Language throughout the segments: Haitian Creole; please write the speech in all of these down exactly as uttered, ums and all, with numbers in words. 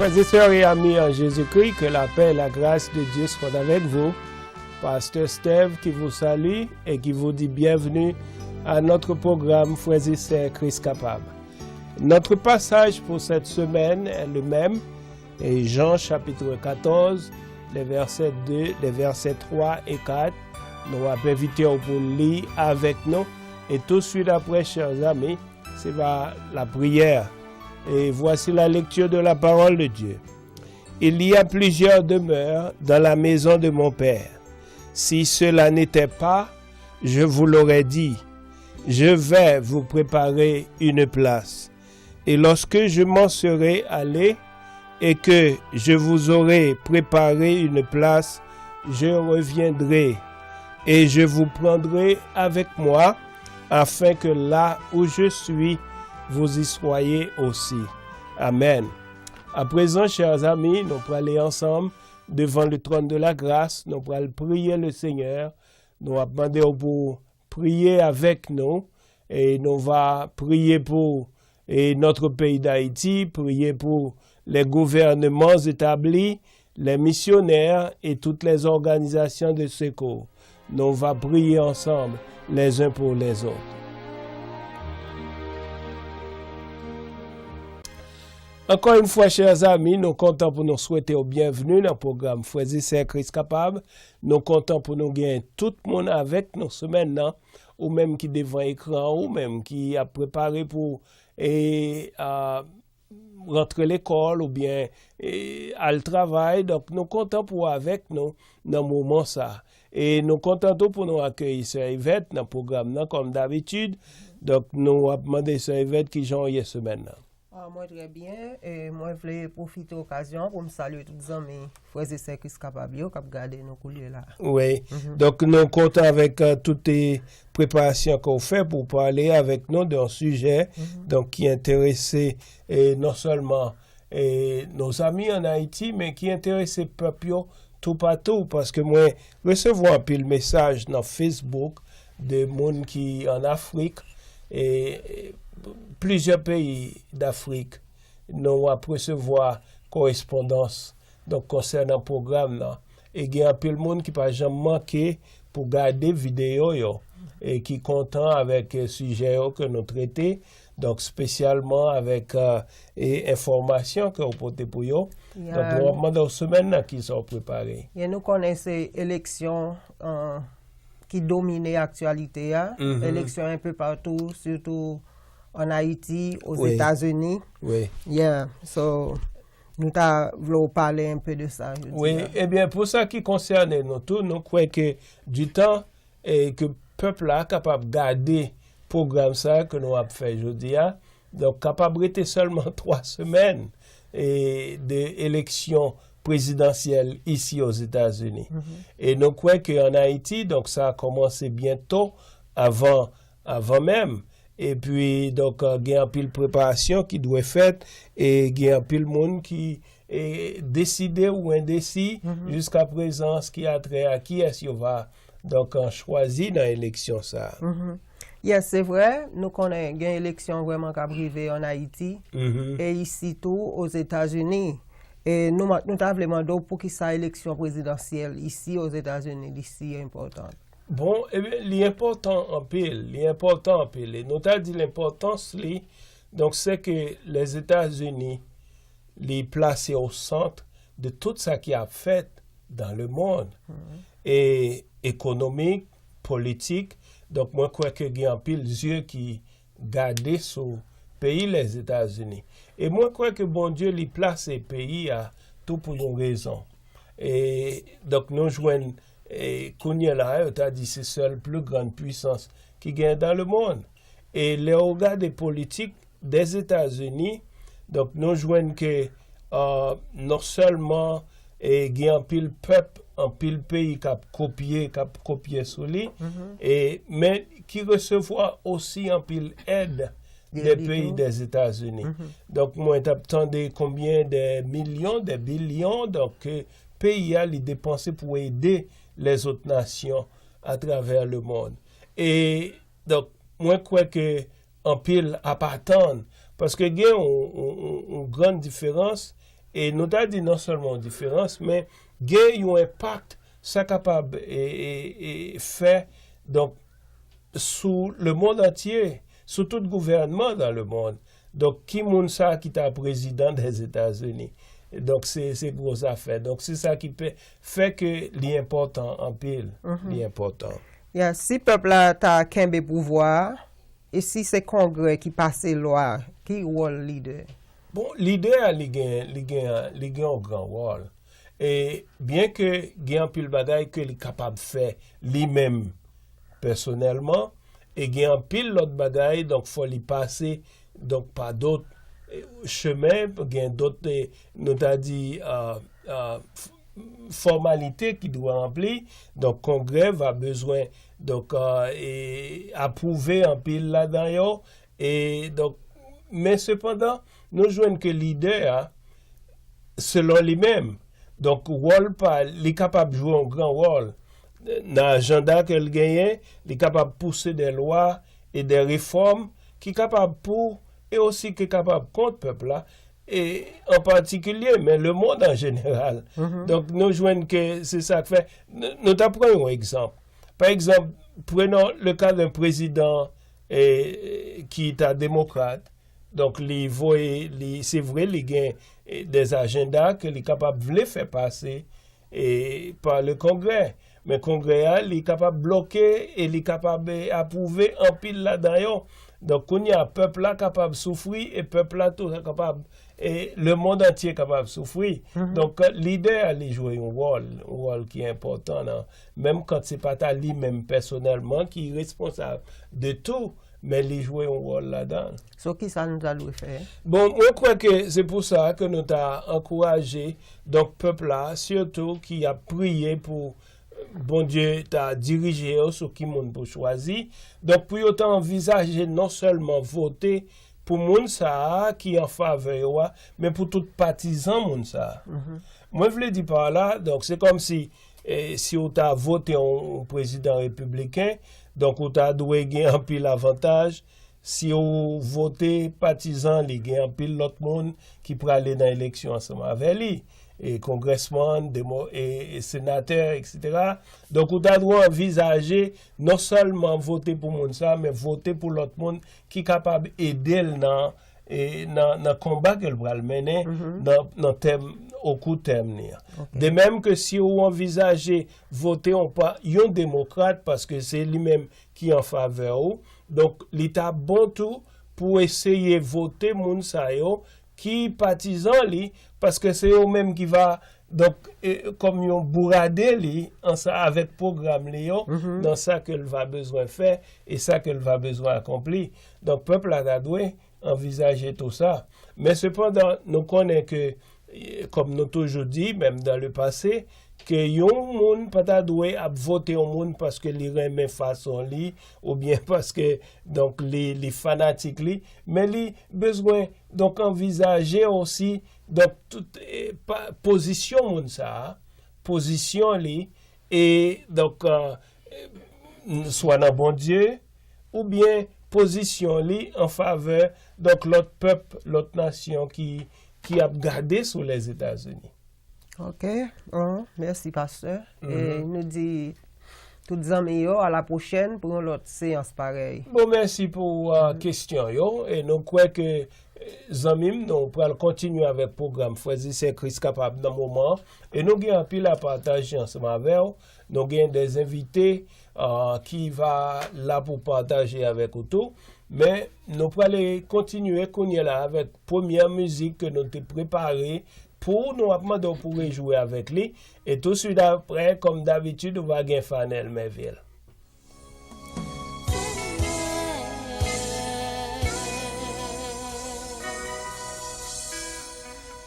Frères et sœurs et amis en Jésus-Christ, que la paix et la grâce de Dieu soient avec vous. Pasteur Steve qui vous salue et qui vous dit bienvenue à notre programme Frères et sœurs Christ capable. Notre passage pour cette semaine est le même, et Jean chapitre quatorze, les versets deux, les versets trois et quatre. Nou ap envite w pou li avèk nou. Et tout de suite après, chers amis, c'est la prière. Et voici la lecture de la parole de Dieu. Il y a plusieurs demeures dans la maison de mon Père. Si cela n'était pas, je vous l'aurais dit. Je vais vous préparer une place. Et lorsque je m'en serai allé, et que je vous aurai préparé une place, je reviendrai, et je vous prendrai avec moi, afin que là où je suis, vous y soyez aussi. Amen. À présent, chers amis, nou prale ansanm devan le trône de la grâce, nou pral priye le Seigneur, nou ap mande w pou priye avèk nou, et nou va prier pour et notre pays d'Haïti, prier pour les gouvernements établis, les missionnaires et toutes les organisations de secours. Nou va priye ansanm les uns pour les autres. Encore une fois, chers amis, nou kontan pou nou swete w byenvni nan pwogram Frères et Sœurs Christ Capable. Nou kontan pou nou gen tout moun avèk nou semèn nan. Ou menm ki devan ekran, ou menm ki ap prepare pou e, a, rantre lekòl oubyen e, al travay. Donk, nou kontan pou w avèk nou nan moman sa. E nou kontan tou pou nou akeyi Sè Yvette nan pwogram nan, kòm dabitid. Donk, nou ap mande Sè Yvette kijan w ye semèn nan. Ah, mwen trè byen. E mwen vle pwofite okazyon an pou m salye tout zanmi, frè e sè Kris kapab yo k ap gade nou koulye la. Wi. Donk, nou kontan avèk e, tout e, preparasyon ke w fè pou w pale avèk nou de yon sijè, donk, ki enterese e, non sèlman e, nos amis en Haïti, men ki enterese pèp yo toupatou, paske mwen resevwa anpil mesaj nan Facebook de moun ki an Afrik, e, e, plizyè peyi d Afrik, nou ap resevwa korespondans, donk, konsènan pwogram nan. E gen anpil moun ki pa janm manke pou gade videyo yo, e ki kontan avèk e, sijè yo ke nou trete, donk, espesyalman avèk e, e, enfòmasyon ke w pote pou yo. Donk, nou ap mande w semèn nan kisa w prepare. Ya, nou konnen se eleksyon e, ki domine aktyalite a. Eleksyon enpe patou, sitou an Ayiti, Ozetazini. Wi. Yeah, so, nou ta vle w pale enpe de sa jodi a. Wi, ebyen, pou sa ki konsène nou tou, nou kwè ke di tan e ke pèp la kapab gade pwogram sa ke nou ap fè jodi a, donk, kapab rete sèlman twa semèn e, de eleksyon prezidansyèl isi Ozetazini. E nou kwè ke an Ayiti, donk, sa a kòmanse byento avan, avan menm. Epi, donk, e, gen anpil preparasyon ki dwe fèt e gen anpil moun ki e, deside ou endesi jiska prezan an s ki a trè a kiyès yo va, donk, e, chwazi nan eleksyon sa a. Yes, se vre, nou konnen gen eleksyon vrèman k ap rive an Ayiti e isi tou Ozetazini. E nou, nou ta vle mande w poukisa eleksyon prezidansyèl isi Ozetazini li si enpòtan? Bon, ebyen, li enpòtan anpil, li enpòtan anpil. E nou ta di lenpòtans li, donk, se ke Lèzetazini li plase o sant de tout sa ki ap fèt dans le monde. E ekonomik, politik. Donk, mwen kwè ke gen anpil zye ki gade sou peyi Lèzetazini. E mwen kwè ke Bondye li plase peyi a tou pou yon rezon. E donk, nou jwenn e kounye la, yo ta di se sèl pli grann pwisans ki gen dans le monde. E lè w gade politik Dèzetazini, donk, nou jwenn ke e, non sèlman e, gen anpil pèp, anpil peyi k ap kopye, k ap kopye sou li, e, men ki resevwa osi anpil èd de peyi Dèzetazini. Donk, mwen t ap tande konbyen de milyon, de bilyon, donk, ke peyi a li depanse pou ede lèzòt nasyon atravè lemonn. E, donk, mwen kwè ke anpil ap atann, paske gen yon, yon, yon, yon grann diferans E nou ta di non sèlman yon diferans, men gen yon enpak sa kapab e, e, e, fè, donk, sou lemonn antye, sou tout gouvènman dans le monde. Donk, ki moun sa ki ta prezidan dèzetazini? Donk, se, se gwo zafè. Donk, se sa ki pe, fè ke li enpòtan anpil. Li enpòtan. Ya, si pèp la ta kenbe pouvwa a, e si se Kongrè ki pase lwa, ki wòl lidè? Bon, lidè a, li gen, li gen, li gen yon gran wòl. E byen ke gen anpil bagay ke li kapab fè li menm pèsonèlman, e gen anpil lòt bagay, donk, fò li pase, donk, pa dòt, e, chemen, gen dòt, e, nou ta di, a, a, f-, fòmalite ki dwe ranpli. Donk, Kongrè va bezwen, donk, a, e, apwouve anpil ladan yo. E, donk, men sepandan, nou jwenn ke lidè a, selon li menm, donk, wòl pa, li kapab jwe yon gran wòl nan ajanda ke l genyen, li kapab pouse de lwa e de refòm ki kapab pou, e osi ki kapab kont pèp la, e an patikilye, men lemonn an jeneral. Donk, nou jwenn ke se sa k fè, n-, nou ta pran yon egzanp. Pa egzanp, prenons le cas d'un président, e, ki ta demokrat. Donk, li voye, li, se vre, li gen, e, des agendas ke li kapab vle fè pase, e, pa le Kongrè. Men Kongrè a, li kapab bloke e li kapab, e, apwouve anpil ladan yo. Donk, kounye a, pèp la kapab soufri e pèp la tou kapab, e, lemonn antye kapab soufri. Donk, lidè a, li jwe yon wòl, yon wòl ki enpòtan nan, menm kan se pa ta li menm pèsonèlman ki responsab de tou, men li jwe yon wòl ladan l. So, kisa nou ta dwe fè? Bon, mwen kwè ke se pou sa ke nou ta ankouraje, donk, pèp la, sitou ki ap priye pou Bondye ta dirije yo sou ki moun pou chwazi. Donk, pou yo ta anvizaje non sèlman vote pou moun sa a ki an favè yo a, men pou tout patizan moun sa a. Mwen vle di pa la, donk, se kòmsi, e, si w ta vote yon, yon prezidan repibliken, donk, ou ta dwe gen anpil avantaj. Si w vote patizan li, gen anpil lòt moun ki prale nan eleksyon ansanm avè li, e kongrèsmann, demo-, e, e senatè, etsetera. Donk, ou ta dwe anvizaje non sèlman vote pou moun sa, men vote pou lòt moun ki kapab ede l nan, e, nan, nan konba ke l pral mennen nan, nan tèm, o kou tèm li an. De menm ke si ou anvizaje vote yon pa, yon demokrat, paske se li menm ki an favè ou. Donk, li ta bon tou pou eseye vote moun sa yo ki patizan li, paske se yo menm ki va, donk, e, kòm yon bourade li ansanm avèk pwogram li yo, nan sa ke l va bezwen fè e sa ke l va bezwen akonpli. Donk, pèp la ta dwe anvizaje tou sa. Men sepandan, nou konnen ke, e, kòm nou toujou di, menm dans le passé, ke yon moun pa ta dwe ap vote yon moun paske li renmen fason li, oubyen paske, donk, li, li fanatik li, men li bezwen, donk, anvizaje osi, donk, tout, e, pa, pozisyon moun sa a, pozisyon li, e, donk, e, swa nan Bondye, oubyen pozisyon li an favè, donk, lòt pèp, lòt nasyon ki, ki ap gade sou Lèzetazini. Ok, bon, mèsi, pastè. E nou di tout zanmi yo, a la pwochèn pou yon lòt seyans parèy. Bon, mèsi pou, e, kesyon yo. E nou kwè ke, e, zanmi m, nou pral kontinye avèk pwogram Frè e Sè Kris Kapab nan moman an. E nou gen anpil a pataje ansanm avè w. Nou gen de envite, a, ki va la pou pataje avèk ou tou. Men nou prale kontinye kounye la avèk premyè mizik ke nou te prepare pou nou, ap mande w pou rejwe avèk li. E touswit aprè, kòm dabitid, ou va gen Fanel Mèvil.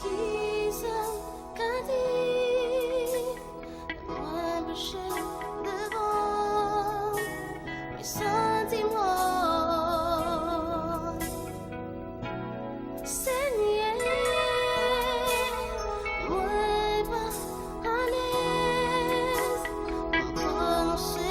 Kisa m ka di? Mwen peche devan w, men santi mwen. Senyè, mwen pa alèz pou m pwononse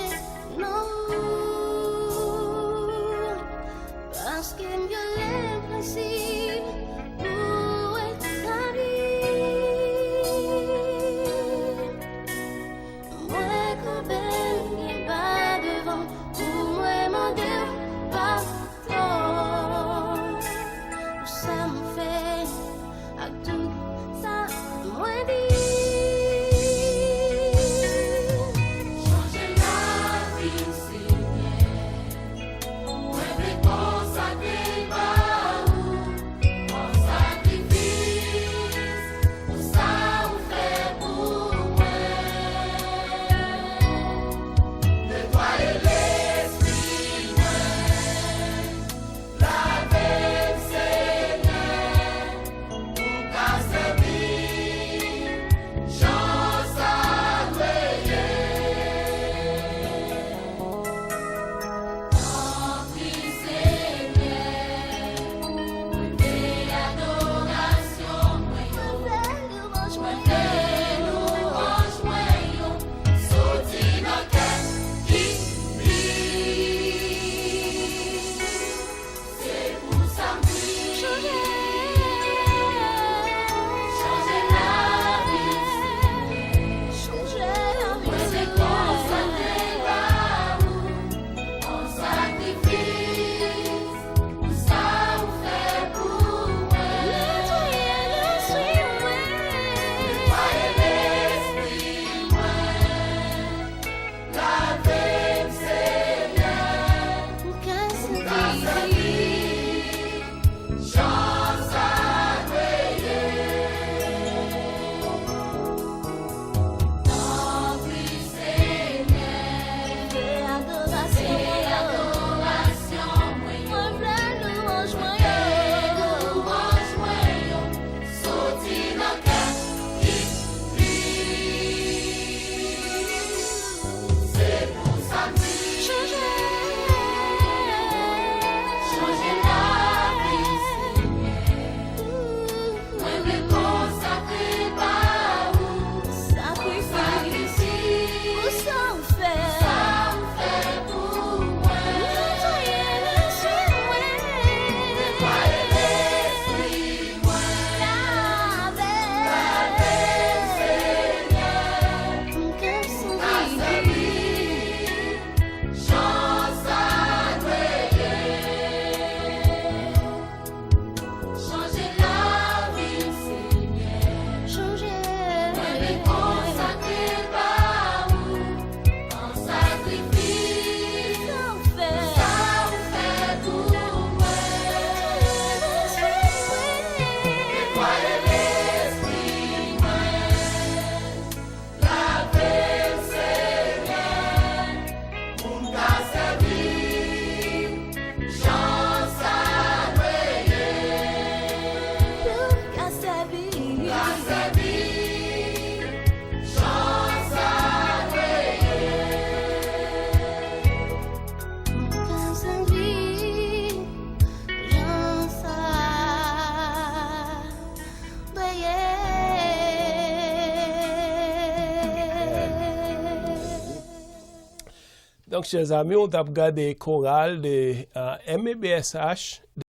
Donk, chè zami, w t ap gade koral de uh, M E B S H